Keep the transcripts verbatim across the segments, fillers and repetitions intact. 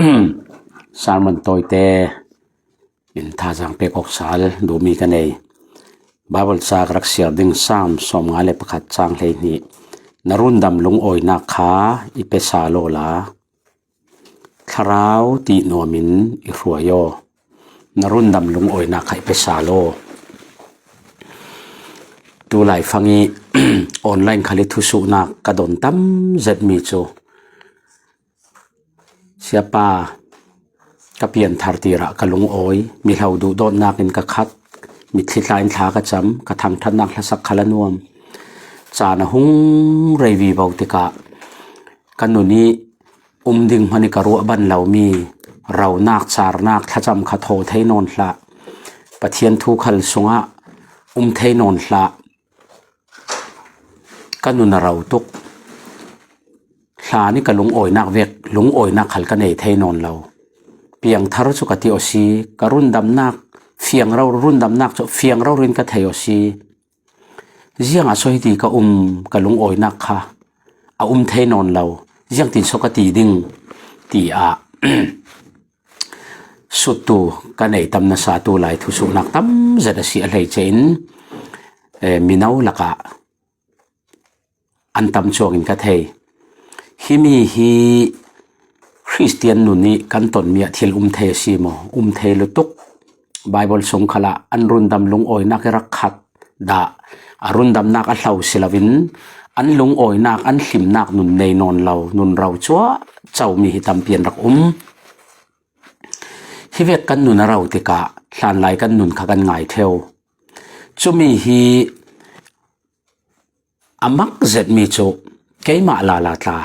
Sermon tawite in thazaang pek awk sal duhmi ka nei. Bible ca ka rak siar ding, Sam sawmnga le pakhat, chang hleihnih. Na rundam lungawinak kha i pe sal aw la, thlarau tih nuamin i hruai aw. Na rundam lungawinak kha i pe sal aw. Tulai fang i online khal i thusuhnak ka don tam zetmi cu, Siapa, ka pianthar tirah ka lungawi, mihlo duhdawtnak in ka khat, mitthli tla in thla ka cam, ka thangṭhatnak hlasak khal a nuam. Caan a hung rei vivo tikah ka nun i um ding hmanh i ka ruah ban lomi ronak, carnak, thlacam kha thaw thei nawn hlah. Pathian thu khal sungah um thei nawn hlah. Ka nun a ro tuk. Hlan i ka lungawinak vek, lungawinak khal ka nei thei nawn lo. Piangthar cu ka ti aw si, ka rundamnak fiang rori, rundamnak cu fiang rori in ka thei aw si. Ziangah so hiti ka um, ka lungawinak kha a um thei nawn lo. Ziangtin so ka ti ding, tiah suttu ka nei tam nasa, tulai thusuhnak tam zet a si a hleice in, eh, mino lakah an tam cuangin ka thei. Himi hi Khristian nun i kan tonmi ah thil um thei a si maw? Um thei lutuk. Bible sung khalah an rundam lungawinak i rak khat dah a rundamnak a hlo si loin an lungawinak, an hlimnak nun nei nawn lo, nun ro cuah comi hi tampi an rak um. Hi vek kan nun a ro tikah hlanlai kan nun kha kan ngai theu. Cumi hi a mak zetmi cu keimah lala tla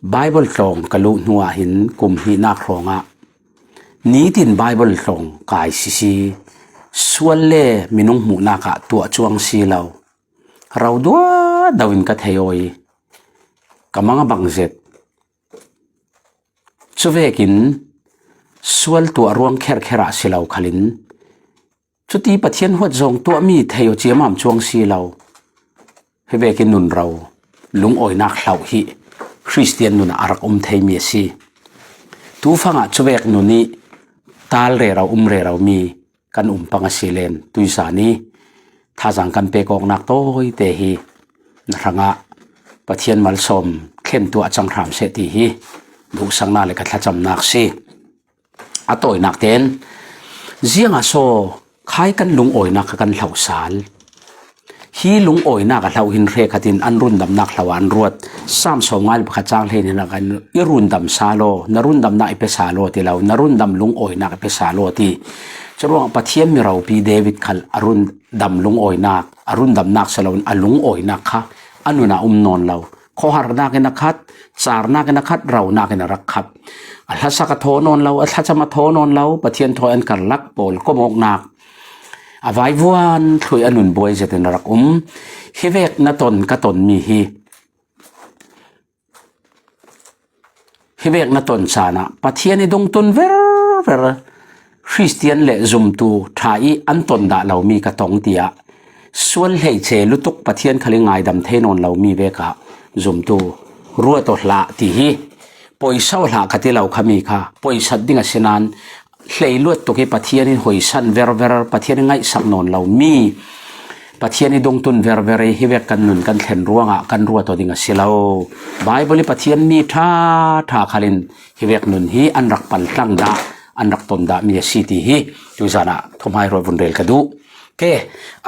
Bible tlawng ka luh hnuah hin kum hnihnak hrawngah nitin Bible tlawng kai sisi, sual le minung hmuhnak ah tuah cuang si lo, ro duah do in ka thei aw i ka mang a bang zet. Cuvekin sual tuah ruang kherkher ah si lo khalin, cuti Pathian huat zong tuahmi thei aw ciamam cuang si lo. Hi vekin nun ro, lungawinak hloh hi Khristian nun ah a rak um theimi a si. Tufangah cuvek nun i tal rero, um rero mi kan um pang a si len, tuizan i thazaang kan pek awknak tawite hi na hrangah Pathian malsawm thlen tuah a cang hram seh ti hi duhsaknak le ka thlacamnak si. A tawinak tein, ziangah so khai kan lungawinak kha kan hloh sal? Hi lungawinak a hloh hin hrekkhat in an rundamnak hlo ah an ruat. Sam sawmnga le pakhat, chang hleihnih ah kan, i rundam sal aw, na rundamnak i pe sal aw ti lo, na rundam lungawinak i pe sal aw ti. Curuangah Pathian mi ropi David khal a rundam lungawinak, a rundamnak si loin a lungawinak kha a nun ah um nawn lo. Khuaharnak in a khat, carnak in a khat, ronak in a rak khat. A hlasak a thaw nawn lo, a thlacam a thaw nawn lo, Pathian thawi an karlak pawl komawknak, a vaivuan thlui a nun buai zetin a rak um. Hi vek na ton, ka tonmi hi, hi vek na ton caan ah Pathian i dungtun verver, Khristian le zumtu ṭha i an ton dah lomi ka tong, tiah sual hleice lutuk, Pathian khal i ngaidam thei nawn lomi vekah zumtu ruat aw hlah ti hi. Poisa aw hlah ka ti lo khami kha poisat ding a si nain, hleiluat tuk i Pathian in hoisan verver, Pathian in ngaihsak nawn lomi, Pathian i dungtun verver i hi vek kan nun kan thlen ruangah kan ruat aw ding a si lo. Bible i Pathian mi ṭha ṭha khalin hi vek nun hi an rak paltlang dah, an rak ton dahmi a si ti hi tuizan ah thumhai ruat vun rel ka duh. Ke,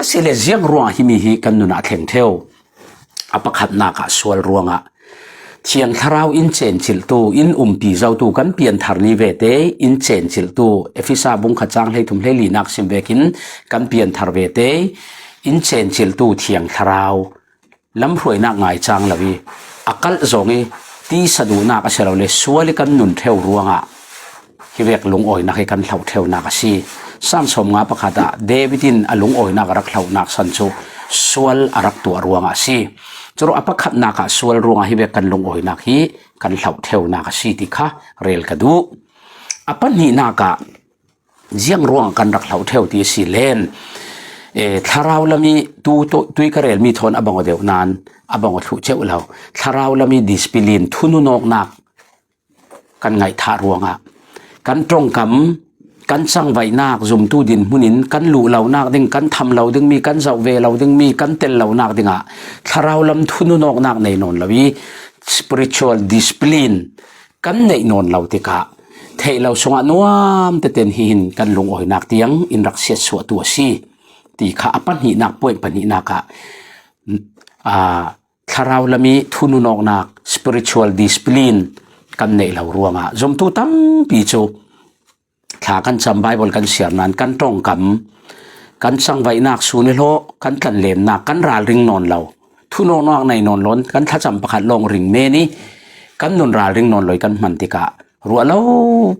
a si le ziang ruangah himi hi kan nun ah a thleng theu? A pakhatnak ah sual ruangah. Thiang Thlarau in cencilhtu, in umpi zotu kan pianthar ni vete in cencilhtu, Efesa bung khat, chang hleithum hleilinak sim vekin kan pianthar vete in cencilhtu Thiang Thlarau lamhruainak ngai cang lo i, a kalh zong i tisa duhnak a si lo le sual i kan nun theu ruangah hi vek lungawinak hi kan hloh theunak a si. Sam sawmnga pakhat ah David in a lungawinak a rak hlohnak san cu sual a rak tuah ruangah a si. Curuangah a pakhatnak ah sual ruangah hi vek kan lungawinak hi kan hloh theunak a si ti kha rel ka duh. A pahnihnak ah ziang ruangah kan rak hloh theu ti a si len, eh, thlarau lam i tu, tu, tui ka relmi thawn a bang aw deuh nain a bang aw thluh ceuh lo. Thlarau lam i discipline, thununawknak, kan ngaihthah ruangah kan ṭongkam, kan cangvaihnak zumtu dinhmunin kan luh lonak ding, kan tham lo dingmi, kan zoh ve lo dingmi, kan tel lonak dingah thlarau lam thununawknak nei nawn lo i spiritual discipline kan neih nawn lo tikah theih lo sungah nuam teten hi hin kan lungawinak tiang in rak siatsuahtu a si ti kha a pahnihnak, point pahnihnak ah, aa, thlarau lam i thununawknak, spiritual discipline kan neih lo ruangah zumtu tampi cu thla kan cam, Bible kan siar nain kan ṭongkam, kan cangvaihnak, sun i hlawh, kan tlanlemnak, kan ralring nawn lo, thunawknak nei nawn lo, kan thlacam pakhat lawng ring men i kan nun ralring nawn lo i kan hman tikah ruah lo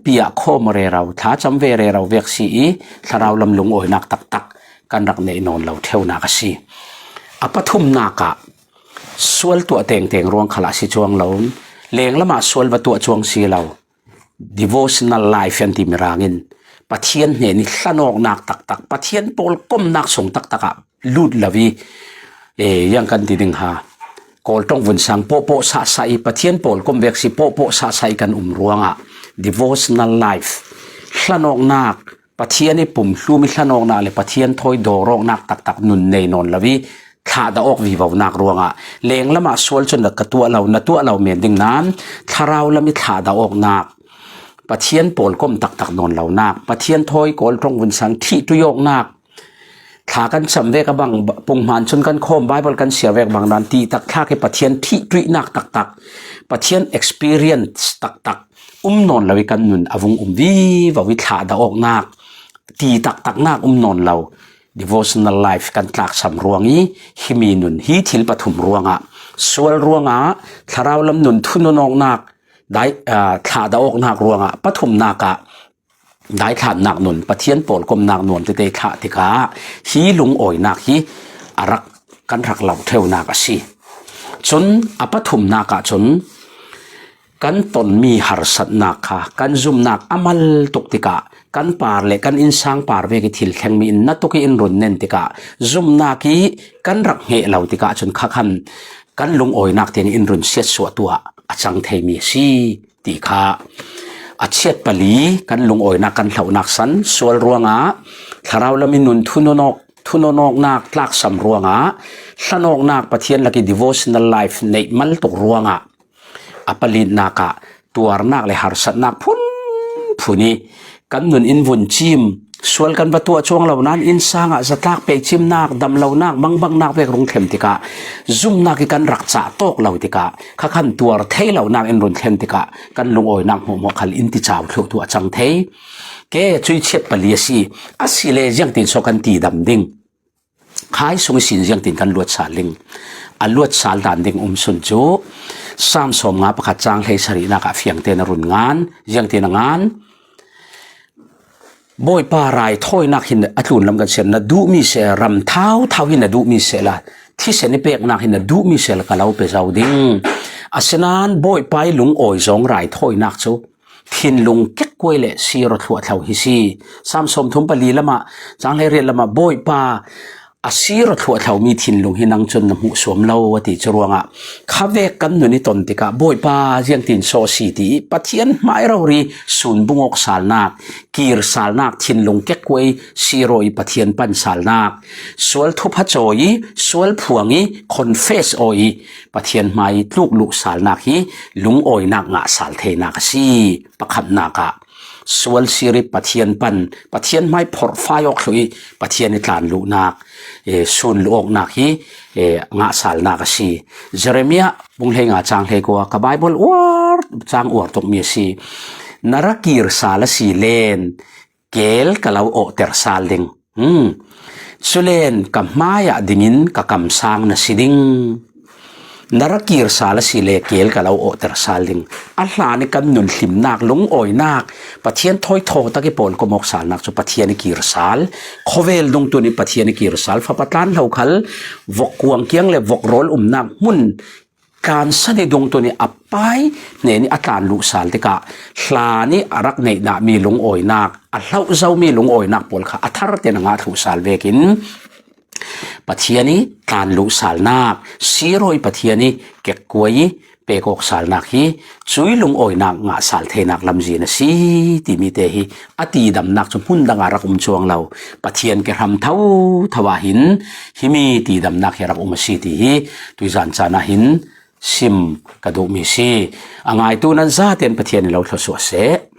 piah khawm rero, thlacam ve rero vek si i thlarau lam lungawinak taktak kan rak neih nawn lo ṭheunak a si. A pathumnak ah sual tuah tengteng ruang khalah si cuang lo, lenglam ah sual va tuah cuang si lo, devotional life an ti Mirang in Pathian hnen i hlanawknak taktak, Pathian pawlkomnak sung taktak ah lut lo i, e, ziang kan ti ding ha, Kawl ṭong vun sang pawhpawh sahsah i Pathian pawlkom vek si pawhpawh sahsah i kan um ruangah devotional life, hlanawknak, Pathian i pumhlum i hlanawknak le Pathian thawi dawrawknak taktak nun nei nawn lo i thlahdah awk vivonak ruangah lenglam ah sual cun ka tuah lo, na tuah lo men ding nain thlarau lam i thlahdah awknak, Pathian pawlkom taktak nawn lonak, Pathian thawi Kawl ṭong vun sang thihṭuih awknak, thla kan cam vek a bang, punghman cun kan khawm, Bible kan siar vek bang dan ti takthlak i Pathian thihṭuihnak taktak, Pathian experience taktak um nawn lo i kan nun a vung um vivo i thlahdah awknak ti taktaknak um nawn lo. Devotional life kan tlaksam ruang i himi nun hi thil pathum ruangah, sual ruangah thlarau lam nun thununawknak, dai, aa, thlahdah awknak ruangah pathumnak ah daithlannak nun, Pathian pawlkomnak nuam tete thlah tikah hi lungawinak hi a rak, kan rak lo ṭheunak a si. Cun a pathumnak ah cun kan tonmi harsatnak kha kan zumnak a mal tuk tikah kan par le kan innsang par vek i thil thlengmi in na tuk i in run nen tikah zumnak i kan rak hneh lo tikah cun kha khan kan lungawinak tiang i in run siatsuahtu ah a cang theimi a si ti kha a chiat pali kan lungawinak kan hlohnak san sual ruangah thlarau lam i nun thununawk, thununawknak tlaksam ruangah hlanawknak Pathian lak i devotional life neih mal tuk ruangah a palitnak ah tuarnak le harsatnak phunphun i kan nun in vun cim, sual kan va tuah cuang lo nain innsang ah zatlak peicimnak, damlonak, mangbangnak vek rung thlen tikah zumnak i kan rak cah tawk lo tikah kha khan tuar thei lonak in run thlen tikah kan lungawinak hmuahhmuah khal in ti cau thluh tu a cang thei. Ke cui chiat pali a si, a si le ziangtin saw kan ti dam ding. Khai sung ihsin ziangtin kan luat sal ding. A luat sal dan ding um sun cu Sam sawm nga pakhat cang hleisarihnak ah fiangte na run ngan, ziangtin a ngan. Bawipa raithawinak hin a tlunlam kan siar, na duhmi seh, ram thauthau hi na duhmi sehla, thisen i peknak hi na duhmi sehla ka lo pe zo ding. Asinain Bawipa i lungawi zong raithawinak cu thinlung kekkuai le sir aw thluahthlo hi si. Sam sawmthum pali lamah, cang hleiriat lamah Bawipa a sir aw thluahthlomi thinlung hi nang cun na hmuh suam lo a ti cu ruangah khavek kan nun i ton tikah Bawipa ziangtin saw a si ti i Pathian hmai rori sun bungawk salnak, kir salnak, thinlung kekkuai sir aw i Pathian pan salnak, sual thupha cawi i sual phuang i confess aw i Pathian hmai tluk luh salnak hi lungawinak ngah sal theinak a si. Pakhatnak ah sual sir i Pathian pan, Pathian hmai phorhfai awk thluh i Pathian i tlan luhnak, e, sun luh awknak hi, e, ngah salnak a si. Jeremiah bung hleinga cang hleikua ka Bible uar, cang uar tukmi a si. Na ra kir sal a si len, kel ka lo awhter sal ding. Hmm. Culen ka hmaiah dingin ka kamsang na si ding. Na ra kir sal a si le kel ka lo awhter sal ding. A hlan i kan nun hlimnak, lungawinak, Pathian thawi thawtak i pawlkom awk salnak cu Pathian i kir sal, khawvel dungtun i Pathian i kir sal, fapa tlan hlo khal vok kuang kiang le vok rawl umnak hmun tlansan i dungtun i a pai hnen i a tlan luh sal tikah hlan i a rak neih dahmi lungawinak, a hloh zomi lungawinak pawl kha a thar tein a ngah thluh sal vekin Pathian i tlan luh salnak, sir aw i Pathian i kekkuai i pek awk salnak hi cui lungawinak ngah sal theinak lamzin a si timi te hi a tidamnak cu hmun dangah rak um cuang lo. Pathian ke hram thotho ah hin himi tidamnak hi a rak um a si ti hi tuizan caan ah hin sim ka duhmi si. A ngaitu nan zaten Pathian in lo thluasuah seh.